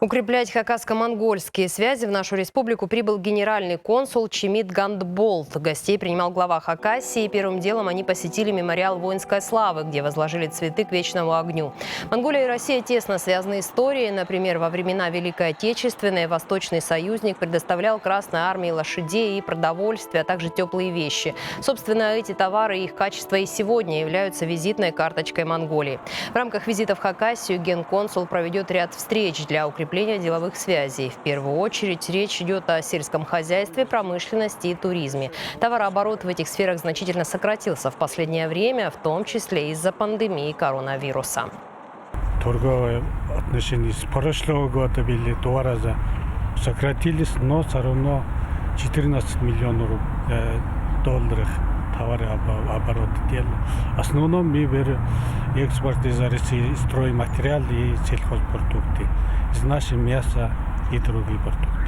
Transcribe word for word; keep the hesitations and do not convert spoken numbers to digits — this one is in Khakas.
Укреплять хакасско-монгольские связи в нашу республику прибыл генеральный консул Чимит Гандболт. Гостей принимал глава Хакасии. Первым делом они посетили мемориал воинской славы, где возложили цветы к вечному огню. Монголия и Россия тесно связаны историей. Например, во времена Великой Отечественной восточный союзник предоставлял Красной армии лошадей и продовольствие, а также тёплые вещи. Собственно, эти товары и их качество и сегодня являются визитной карточкой Монголии. В рамках визита в Хакасию генконсул проведёт ряд встреч для укрепления деловых связей. В первую очередь речь идёт о сельском хозяйстве, промышленности и туризме. Товарооборот в этих сферах значительно сократился в последнее время, в том числе из-за пандемии коронавируса. Торговые отношения с прошлого года были в два раза сократились, но всё равно четырнадцать миллионов руб-, э, долларов товарооборота делали. В основном мы берем экспорт из России, стройматериал и сельхозпродукты. Из нашего мяса и другие продукты.